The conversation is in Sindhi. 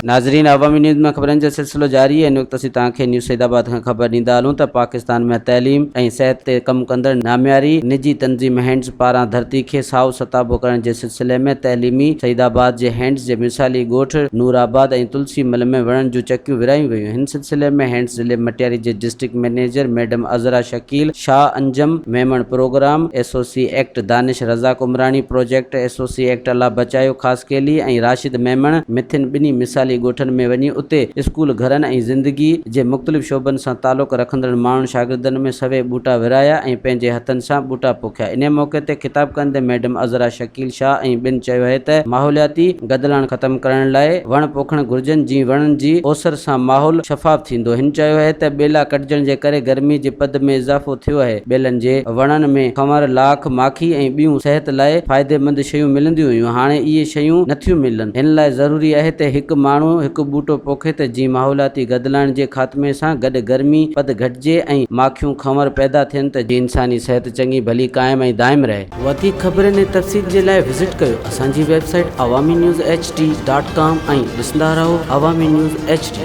ناظرين عوامي نيوز ۾ خبرن جو سلسلو جاري آهي ان وقت اسين توهان کي نيوز سيد آباد کان خبر ڏيندا هلون ته پاڪستان ۾ تعليم ۽ صحت تي ڪم ڪندڙ نامياري نجي تنظيم هينڊز پاران ڌرتي کي سائو ستابو ڪرڻ جي سلسلي ۾ تعليمي سيد آباد جي هينڊز جي مثالي ڳوٺ نور آباد ۽ تلسي مل ۾ وڻن جون چڪيون ورهايون ويون هن سلسلي ۾ هينڊز ضلعي مٽياري جي district manager madam Azra Shakeel Shah Anjum Memon programme associate Danish Razzaq Umrani project associate Allah Bachayo Khaskheli ۽ Rashid Memon مٿين ٻنهي مثالي ڳوٺن ۾ وڃي اتي اسڪول گهرن ۽ زندگي جي مختلف شعبن سان تعلق رکندڙ ماڻهن شاگردن ۾ سوين ٻوٽا ورهايا ۽ پنهنجي هٿن سان ٻوٽا پوکيا انهي موقعي تي خطاب ڪندي ميڊم عذرا شڪيل شاهه ۽ ٻين چيو اهي ته ماحولياتي گدلاڻ ختم ڪرڻ لاء وڻ پوکڻ گهرجن جيئن وڻن جي اوسر سان ماحول شفاف ٿيندو. هن چيو اهي ته ٻيلا ڪٽجڻ جي ڪري گرمي جي پد ۾ اضافو ٿيو اهي. ٻيلن جي وڻن ۾ کنور، لاک، ماکي ۽ ٻيون صحت لاء فائديمند شيون ملنديون هيون هاڻي اهي شيون نٿيون ملن. هن لاء ضروري اهي ته هڪ ماڻهو هڪ ٻوٽو پوکي ته جيئن ماحولياتي گدلاڻ جي خاتمي سان گڏ گرمي پد گهٽجي ۽ ماکيون کنور پيدا ٿين ته جيئن انساني صحت چڱي ڀلي قائم ۽ دائم رهي. وڌيڪ خبرن ۽ تفصيل جي لاء وزٽ ڪيو اسان جي website Awami news H D dot com ۽ ڏسندا رهو عوامي نيوز ايڇ ڊي.